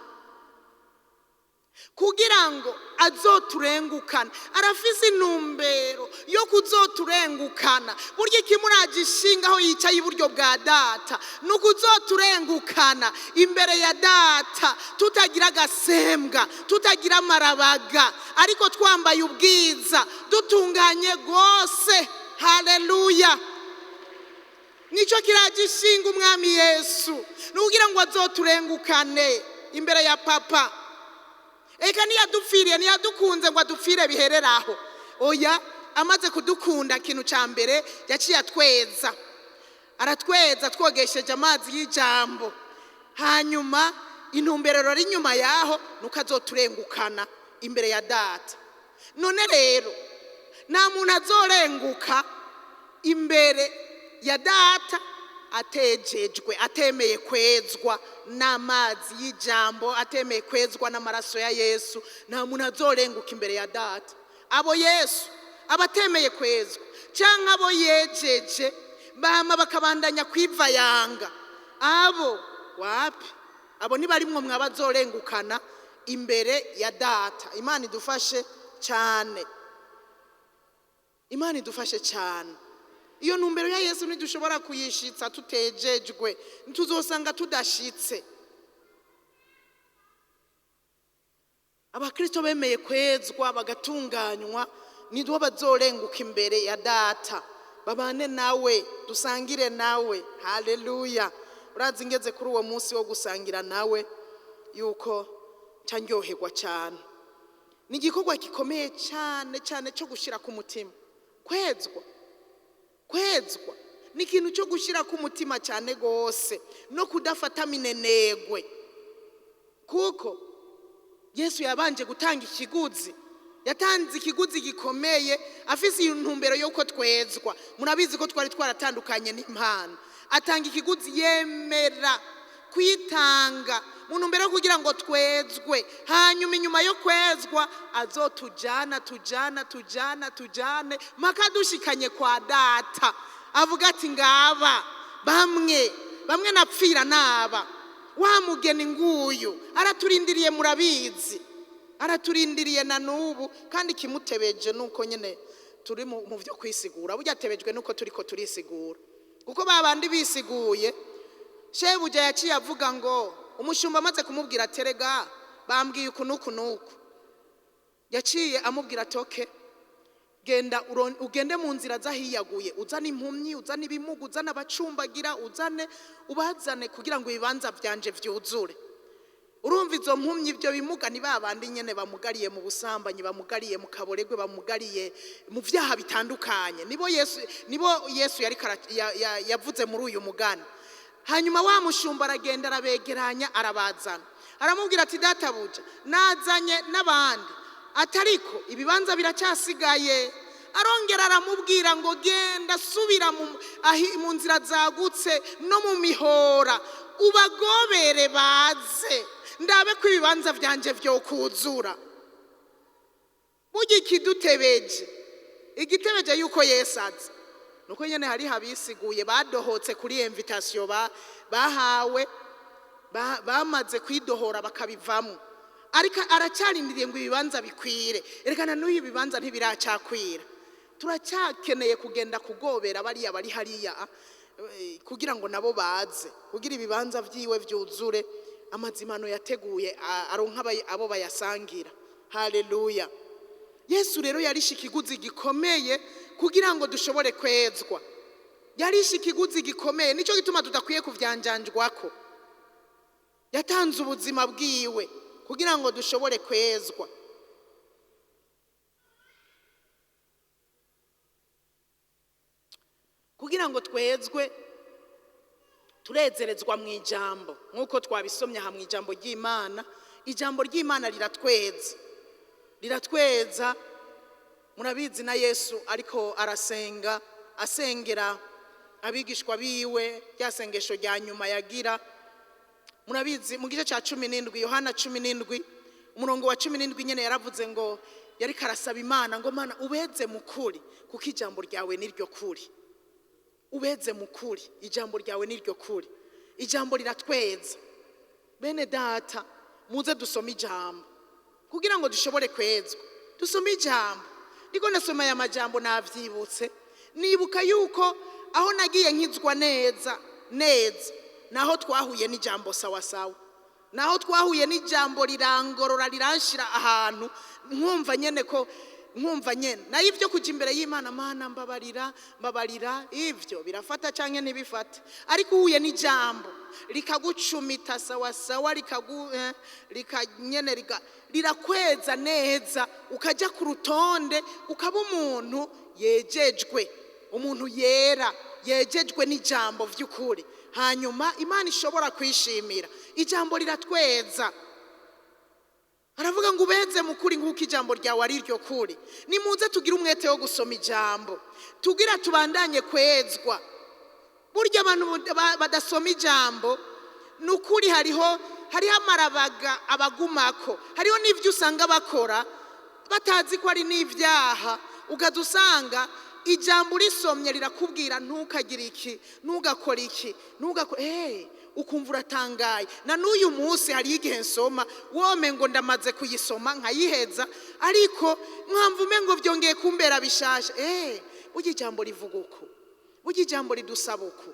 kugira ngo azoturengukana. Arafise intumbero yo kuzoturengukana. Burya ikimuraje ishinga aho yicaye iburyo bwa data ni ukuzoturengukana imbere ya data, tutagira agasembwa, tutagira amarabaga, ariko twambaye ubwiza, dutunganye rwose. Haleluya. Nico kiraje ishinga umwami Yesu, ni ukugira ngo azoturengukane imbere ya papa. Eka ntiyadupfiriye, ntiyadukunze ngo adupfire bihereraho. Oya, amaze kudukunda ikintu ca mbere yaciye atweza, aratweza twogesheje amazi y'ijambo. Hanyuma intumbero ari inyuma yaho nuko azoturengukana imbere ya data. None rero nta muntu azorenguka imbere ya data atejejwe, atemeye kwezwa n'amazi y'ijambo, atemeye kwezwa n'amaraso ya Yesu. Nta muntu azorenguka imbere ya data. Abo Yesu abatemeye kwezwa canke abo yejeje bama bakabandanya kwivayanga, abo wapi? Abo ntibarimwo mwabazorengukana imbere ya Data. Imana idufashe cyane, Imana idufashe cyane. Iyo ntumbero ya Yesu ntidushobora kuyishitsa tutejejwe, ntituzosanga tudashitse. Abakristo bemeye kwezwa bagatunganywa nibo bazorenguka imbere ya Data, babane nawe, dusangire nawe. Haleluya! Urazi ngeze kuri uwo munsi wo gusangira nawe yuko ndyoherwa cyane. Ni igikorwa gikomeye cyane cyane cyo gushyira ku mutima. Kwezwa, kwezwa ni ikintu cyo gushyira ku mutima cyane rwose, no kudafata minenegwe, kuko Yesu yabanje gutanga ikiguzi. Yatanze ikiguzi gikomeye afise intumbero y'uko twezwa. Murabizi ko twari twaratandukanye n'impano. Atanga ikiguzi, yemera kwitanga mu ntumbero yo kugira ngo twezwe, hanyuma inyuma yo kwezwa azotujana, tujana, tujana, tujane mpaka dushikanye kwa Data. Avuga ati ngaba bamwe bamwe napfira naba wa mugeni nguyu araturindiriye. Murabizi, araturindiriye na n'ubu. Kandi ikimutebeje nuko nyine turi mu byo kwisigura. Burya atebejwe nuko turiko turisigura, kuko ba bandi bisiguye, shebuja yaciye avuga ngo umushumba amaze kumubwira aterega bambwiye uku n'uku n'uku, yaciye amubwira ati okay, genda ugende mu nzira z'ahiyaguye, uzane impumyi, uzane ibimuga, uzane abacumbagira, uzane ubazane kugira ngo ibibanza byanje vyuzure. Urumva izo mpumyi, ibyo bimuga, ni ba bandi nyene bamugariye mu busambanyi, bamugariye mu kaboregwe, bamugariye mu vyaha bitandukanye. Nibo Yesu yari yavuze muri uyu mugani. Hanyuma wa mushumba aragenda, arabegeranya, arabazana. Aramubwira ati databuja, nazanye n'abandi, atariko ibibanza biracyasigaye. Arongera aramubwira ngo genda, subira mu nzira zagutse no mu mihora, ubagobere baze, ndabe ko ibibanza byanje vyokuzura. Burya ikidutebeje, igitebeje yuko Yesu aza, nuko nyene hari habisiguye badohotse kuri invitation bahawe, bamaze kwidohora bakabivamo. Ariko aracyarindiriye ngo ibibanza bikwire. Erekana n'uyu ibibanza ntibiracyakwira, turacyakeneye kugenda kugobera bariya bari hariya, kugira ngo nabo baze, kugira ibibanza vyiwe vyuzure, amazimano yateguye aronka abo bayasangira. Haleluya! Yesu rero yarishe ikiguzi gikomeye kugira ngo dushobore kwezwa. Yarishe ikiguzi gikomeye, nicyo gituma tudakwiye kuvyanjanjwako. Yatanze ubuzima bwiwe kugira ngo dushobore kwezwa. Kugira ngo twezwe turezerezwa mu ijambo, nk'uko twabisomye aha mu ijambo ry'Imana. Ijambo ry'Imana riratweza, riratweza. Murabizi na Yesu ariko arasenga, asengera abigishwa biwe, rya sengesho rya nyuma yagira. Murabizi mu gice cya 17, Yohana 17, umurongo wa 17 nyene, yaravuze ngo yariko arasaba Imana ngo Mana ubeze mu kuri, kuko ijambo ryawe niryo kuri. Ubeze mu kuri, ijambo ryawe niryo kuri. Ijambo riratweza. Bene data, muze dusome ijambo kugira ngo dushobore kwezwa. Dusome ijambo. Ndiko nasoma aya majambo navyibutse, nibuka yuko aho nagiye nkizwa neza neza naho twahuye n'ijambo sawa sawa, naho twahuye n'ijambo rirangorora, riranshira ahantu nkumva nyene ko nkumva nyene nayo ivyo kuja imbere y'Imana, Mana mbabarira, mbabarira, ivyo birafata canke ntibifata. Ariko uhuye n'ijambo likagucumita sawa sawa, likagu lika nyene lika, rirakweza neza, ukaja ku rutonde, ukaba umuntu yejejwe, umuntu yera yejejwe n'ijambo vy'ukuri, hanyuma Imana ishobora kwishimira. Ijambo riratweza. Aravuga ngo ubeze mu kuri nk'uko ijambo ryawe ari ryo kuri. Nimuze tugire umwete wo gusoma ijambo tugira tubandanye kwezwa. Burya abantu badasoma ijambo, ni ukuri hariho amarabaga abagumako, hariho n'ibyo usanga bakora batazi ko ari n'ibyaha, ukaza usanga Ijambo urisomye rirakubwira ntukagire iki, ntugakore iki, ntugakore, ukumva uratangaye. Na n'uyu munsi hariho igihe nsoma wome ngo ndamaze kuyisoma nkayiheza, ariko mwamva ngo byongeye kumbera bishasha. Burya ijambo rivuga uku, burya ijambo ridusaba uku.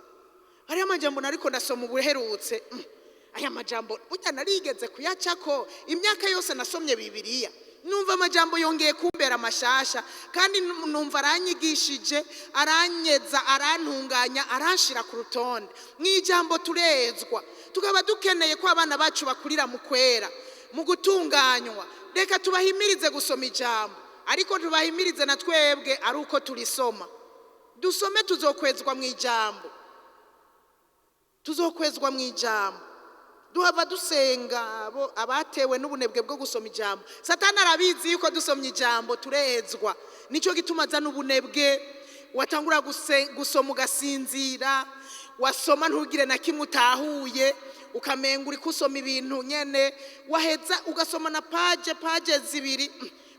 Hariho amajambo nariko ndasoma ubuherutse, aya majambo burya narigeze kuyacako imyaka yose nasomye Bibiliya, numva amajambo yongeye kumbera amashasha, kandi numva aranyigishije, aranyeza, arantunganya, aranshira ku rutonde. Mu ijambo turezwa, tukaba dukeneye ko abana bacu bakurira mu kwera, mu gutunganywa. Reka tubahimirize gusoma ijambo, ariko tubahimirize na twebwe ari uko turisoma. Dusome, tuzokwezwa mu ijambo, tuzokwezwa mu ijambo. Duhava dusenga abo abatewe n'ubunebwe bwo gusoma ijambo. Satani arabizi yuko dusomye ijambo turezwa, nicyo gituma azana ubunebwe. Watangura gusoma ugasinzira, wasoma ntugire na kimwe utahuye, ukamenga uri kusoma ibintu nyene, waheza ugasoma na paje zibiri,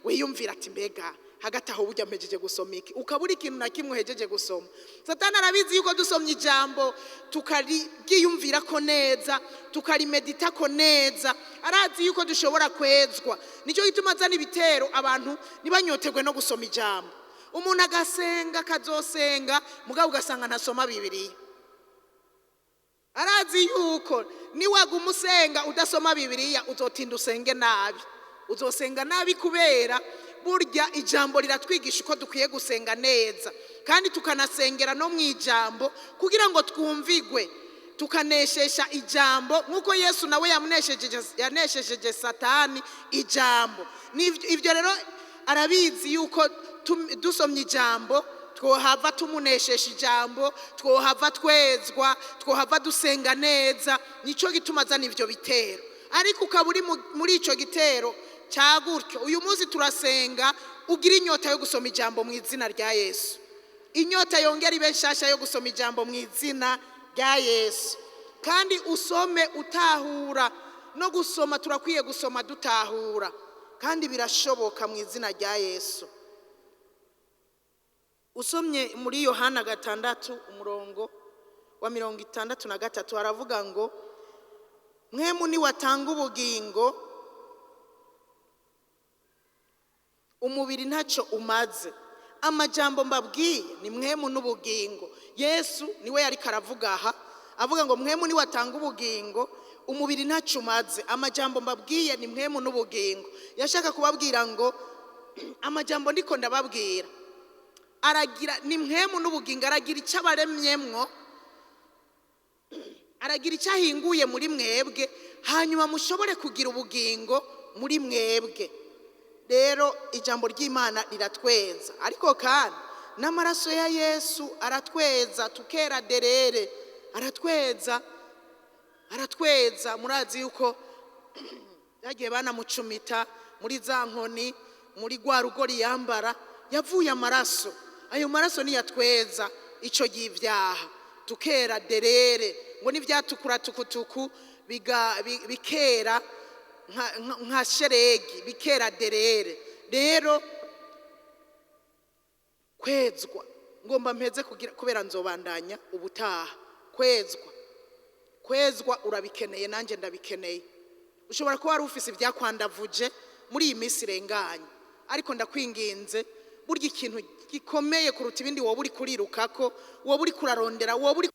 wiyumvira ati mbega hagati aho burya mpejeje gusoma iki, ukabura ikintu na kimwe uhejeje gusoma. Satani arabizi yuko dusomye ijambo tukaryiyumvira ko neza, tukarimedita ko neza, arazi yuko dushobora kwezwa. Nicyo gituma azana ibitero abantu ntibanyotegwe no gusoma ijambo. Umuntu agasenga akazosenga, mugabo ugasanga ntasoma Bibiliya. Arazi yuko niwaguma usenga udasoma Bibiliya uzotinda usenge nabi, uzosenga nabi, kubera burya ijambo riratwigisha uko dukwiye gusenga neza, kandi tukanasengera no mu ijambo kugira ngo twumvigwe, tukaneshesha ijambo nk'uko Yesu nawe yaneshejeje Satani ijambo. Ibyo rero arabizi yuko dusomye ijambo twohava tumuneshesha ijambo, twohava twezwa, twohava dusenga neza. Nicyo gituma azana ivyo bitero, ariko ukaba uri muri ico gitero cya gutyo. Uyu munsi turasenga ugira inyota yo gusoma ijambo mu izina rya Yesu, inyota yongera ibe nshasha yo gusoma ijambo mu izina rya Yesu, kandi usome utahura. No gusoma turakwiye gusoma dutahura, kandi birashoboka mu izina rya Yesu. Usomye muri Yohana 6 umurongo wa 63 haravuga ngo mwemu niwatanga ubugingo, umubiri ntacyo umaze. Amajambo mbabwiye ni mwemu n'ubugingo. Yesu niwe yari karavuga aha, avuga ngo mwemu niwatanga ubugingo, umubiri ntacyo umaze. Amajambo mbabwiye ni mwemu n'ubugingo. Yashaka kubabwira ngo amajambo ndiko ndababwira aragira ni mwemu n'ubugingo, aragira icyo abaremyemwo, aragira icyo ahinguye muri mwebwe, hanyuma mushobore kugira ubugingo muri mwebwe. Rero ijambo ry'Imana riratweza, ariko kandi n'amaraso ya Yesu aratweza, tukera derere, aratweza, aratweza. Murazi yuko yagiye banamucumita muri za nkoni, muri rwa rugori yambara, yavuye amaraso. Ayo maraso niyatweza ico gihe ivyaha, tukera derere, ngo n'ivyatukura tukutuku bikera nka sheregi, bikera derere. Rero kwezwa ngomba mpeze kugira, kubera nzobandanya ubutaha. Kwezwa, kwezwa urabikeneye, nanjye ndabikeneye. Ushobora kuba wari ufise ibyakwandavuje muri iyi minsi irenganye, ariko ndakwinginze, burya ikintu gikomeye kuruta ibindi wowe uri kurirukako, wowe uri kurarondera, wowe uri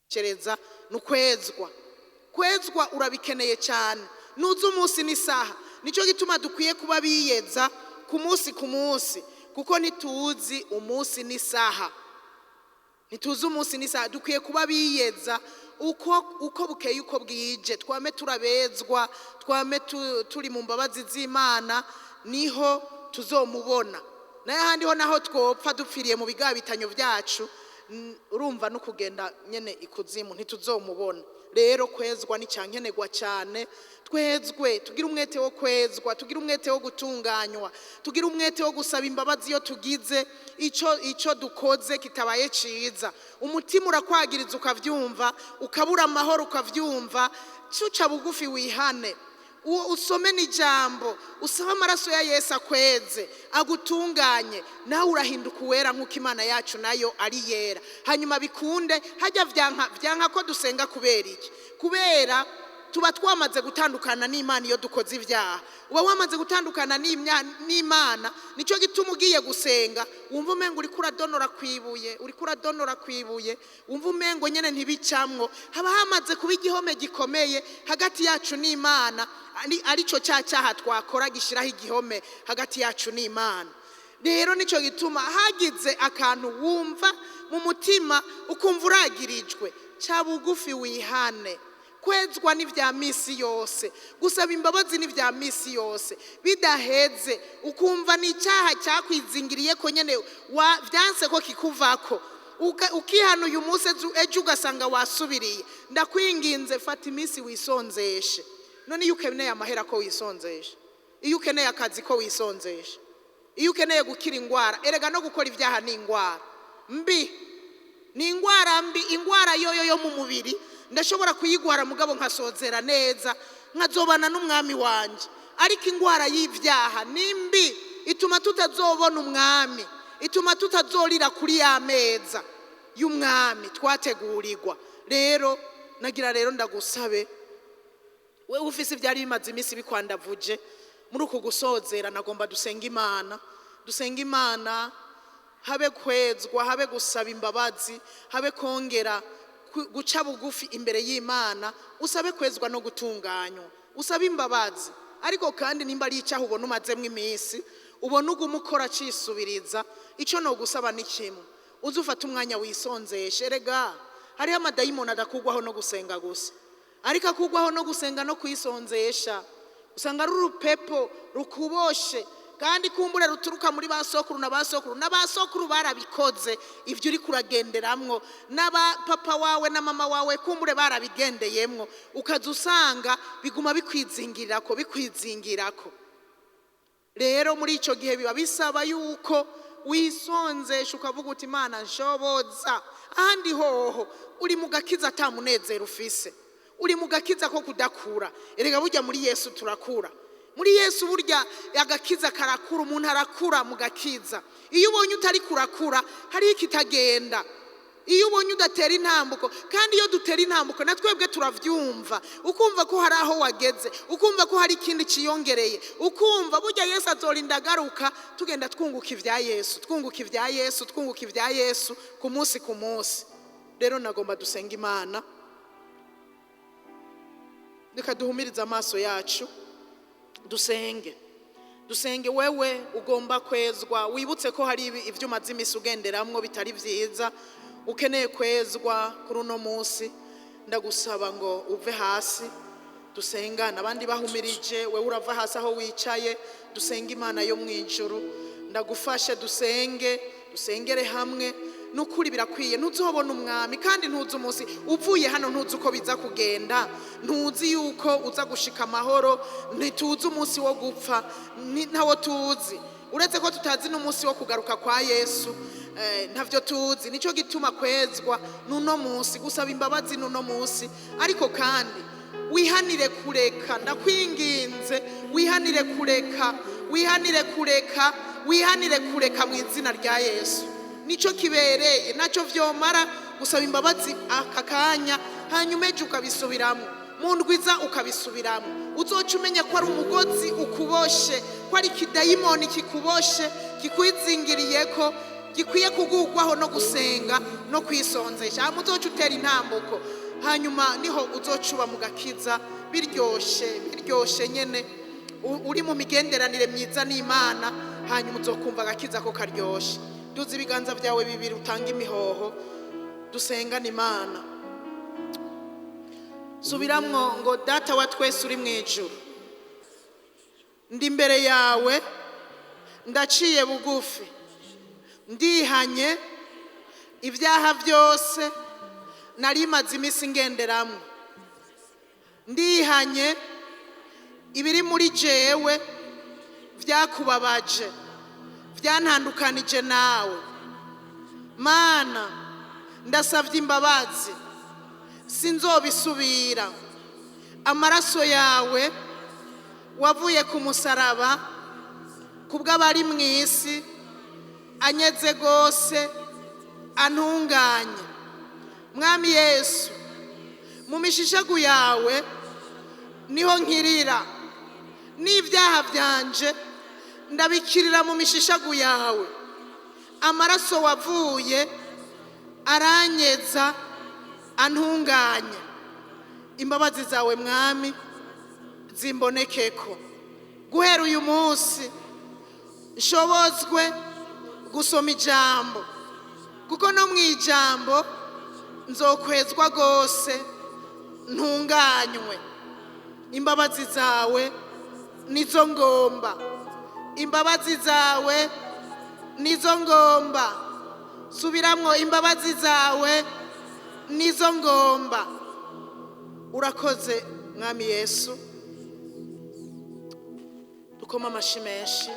kucereza, ni ukwezwa. Kwezwa urabikeneye cyane, nuzi umunsi n'isaha. Nicyo gituma dukwiye kuba biyeza ku munsi ku munsi, kuko ntituzi umunsi n'isaha, ntituzi umunsi n'isaha. Dukwiye kuba biyeza uko bukeye uko bwije, twame turabezwa, twame turi mu mbabazi z'Imana, niho tuzomubona. Naye ahandi ho naho twopfa dupfiriye mu bigabitanyo byacu, urumva no kugenda nyene ikuzimu, ntituzomubona. Rero kwezwa ni cyankenerwa cyane. Twezwe, tugire umwete wo kwezwa, tugire umwete wo gutunganywa, tugire umwete wo gusaba imbabazi iyo tugize ico dukoze kitabaye ciza. Umutima urakwagiriza ukavyumva, ukabura amahoro ukavyumva, cuca bugufi wihane. Uwo usome n'ijambo, usaba amaraso ya Yesu akweze, agutunganye, nawe urahinduka uwera nk'uko Imana yacu nayo ari yera. Hanyuma bikunde hajya vyanka, vyanka ko dusenga. Kubera iki? Kubera tuba twamaze gutandukana n'Imana. Iyo dukoze ibyaha, uba wamaze gutandukana n'Imana. Nicyo gituma ugiye gusenga wumva umengo uriko uradonora kwibuye, uriko uradonora kwibuye, wumva umengo nyene ntibicamwo. Haba hamaze kuba igihome gikomeye hagati yacu n'Imana, arico cya cyaha twakora gishiraho igihome hagati yacu n'Imana. Rero nicyo gituma hagize akantu wumva mu mutima, ukumva uragirijwe, ca bugufi wihane. Kwezwa n'ibya misi yose, gusaba imbabazi n'ibya misi yose. Bidaheze, ukumva ni icyaha cyakwizingiriye ko nyene vyanse ko kikuvako, ukihana uyu munsi, ejo ugasanga wasubiriye, ndakwinginze, fata iminsi wisonzeshe. None iyo ukeneye amahera ko wisonzesha, iyo ukeneye akazi ko wisonzesha, iyo ukeneye gukira ingwara? Erega no gukora ibyaha ni ingwara mbi, ni ingwara mbi. Ingwara yoyo yo mu mubiri ndashobora kuyigwara, mugabo nkasozera neza, nkazobana n'umwami wanje. Ariko ingwara y'ibyaha ni mbi, ituma tutazobona umwami, ituma tutazorira kuri ya meza y'umwami twategurirwa. Rero nagira rero ndagusabe, wewe ufise ibyari bimaze iminsi bikwandavuje, muri uku gusozera nagomba dusenga Imana, dusenga Imana, habe kwezwa, habe gusaba imbabazi, habe kongera guca bugufi imbere y'Imana, usabe kwezwa no gutunganywa, usabe imbabazi. Ariko kandi nimba ari icyaha ubona umazemwo iminsi, ubona uguma ukora cisubiriza, icyo no gusaba ni kimwe: uze ufate umwanya wisonzeshe. Erega hariho amadayimoni adakugwaho no gusenga gusa, ariko akugwaho no gusenga no kwisonzesha. Usanga ari urupepo rukuboshe, kandi kumbure ruturuka muri ba sokuru na ba sokuru na ba sokuru barabikoze. Ibyo uri kuragenderamwo, n'aba papa wawe na mama wawe kumbure barabigendeyemwo, ukaza usanga biguma bikwizingirako, bikwizingirako. Rero muri icyo gihe biba bisaba yuko wisonzesha, ukavuga uti: "Imana, nshoboza." Ahandi hoho uri mu gakiza ata munezero ufise, uri mu gakiza ko kudakura. Erega burya muri Yesu turakura. Muri Yesu burya agakiza karakura, umuntu arakura mu gakiza. Iyo ubonye utari kurakura, hariho ikitagenda. Iyo ubonye udatera intambuko, kandi iyo dutera intambuko na twebwe turavyumva, ukumva ko hari aho wageze, ukumva ko hari ikindi ciyongereye, ukumva burya Yesu azorinda agaruka tugenda twunguka ibya Yesu, twunguka ibya Yesu, twunguka ibya Yesu ku munsi ku munsi. Rero nagomba dusenga Imana. Reka duhumirize amaso yacu, dusenge, dusenge. Wewe ugomba kwezwa, wibutse ko hari ibyo umaze iminsi ugenderamwo bitari byiza, ukeneye kwezwa kuri uno munsi, ndagusaba ngo uve hasi dusengane. Abandi bahumirije, wewe urava hasi aho wicaye, dusenge Imana yo mu ijuru. Ndagufashe dusenge, dusengere hamwe. Nukuri birakwiye. Ntuzobona umwami, kandi ntuzi umunsi uvuye hano, ntuzi uko biza kugenda, ntuzi yuko uza gushika amahoro. Ntituzi umunsi wo gupfa, ntawo tuzi, uretse ko tutazi n'umunsi wo kugaruka kwa Yesu. Ntavyo tuzi. Nicyo gituma kwezwa n'uno munsi, gusaba imbabazi n'uno munsi. Ariko kandi wihanire kureka, ndakwinginze, wihanire kureka, wihanire kureka, wihanire kureka mu izina rya Yesu. Nicyo kibereye. Nacyo vyomara gusaba imbabazi aka kanya, hanyuma ejo ukabisubiramo, mu ndwiza ukabisubiramo, uzoca umenya ko ari umugozi ukuboshe, ko ari ikidayimoni kikuboshe, kikwizingiriyeko, gikwiye kugugwaho no gusenga no kwisonzesha. Hanyuma uzoca utera intambuko, hanyuma niho uzoca uba mu gakiza biryoshe, biryoshe nyene, uri mu migenderanire myiza n'Imana. Hanyuma uzokumva agakiza ko karyoshe. Duza ibiganza byawe bibiri, utanga imihoho, dusengane Imana. Subiramwo ngo: "Data wa twese uri mu ijuru, ndi imbere yawe, ndaciye bugufi, ndihanye ibyaha byose nari maze iminsi ngenderamwo. Ndihanye ibiri muri jewe byakubabaje, byantandukanije nawe. Mana, ndasabye imbabazi, sinzobisubira. Amaraso yawe Wavuye ku musaraba kubw'abari mu isi, anyeze rwose, antunganye. Mwami Yesu, mu mishishagu yawe niho nkirira, n'ibyaha byanje ndabikirira mu mishishagu yawe. Amaraso wavuye aranyeza, antunganye. Imbabazi zawe, Mwami, zimbonekeko. Guhera uyu munsi nshobozwe gusoma ijambo, kuko no mu ijambo nzokwezwa rwose, ntunganywe. Imbabazi zawe nizo ngomba, imbabazi zawe nizo ngomba. Subiramwo: imbabazi zawe nizo ngomba. Urakoze, Mwami Yesu. Dukoma amashi menshi.